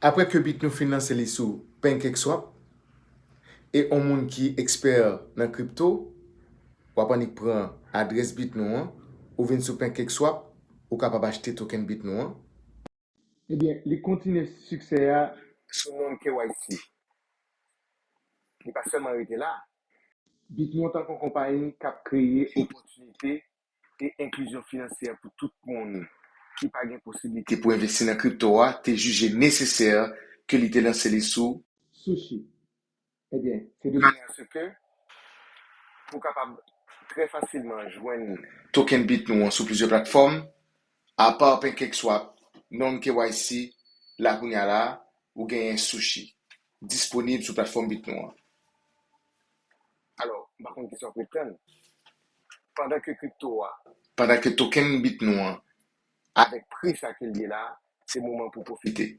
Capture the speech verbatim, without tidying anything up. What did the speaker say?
Apre ke Bitnou fin lanse li sou PancakeSwap, e yon moun ki ekspè nan kripto, w ap annik pran adrès Bitnou an, ou vin sou PancakeSwap, ou kapab achte token Bitnou an. Ebyen, li kontinye siksè a sou non K Y C. Li pa sèlman rete la. Bitnou an tankou yon konpayi k ap kreye opòtinite e enklizyon finansyè pou tout moun ki pa gen posiblite pou envesti nan kripto a te jije nesesè ke li te lanse li sou Sushi. Ebyen, se de manyè a se ke pou kapab trè fasilman jwenn token Bitnou an sou plizyè platfòm, apa PancakeSwap, non K Y C, la kounye a la, ou genyen Sushi disponib sou platfòm Bitnou an. Alò, m pa konn kisa w ap ret tann. Pandan ke kripto a, pandan ke token Bitnou an, avèk pri sa ke l ye la, se moman pou pwofite.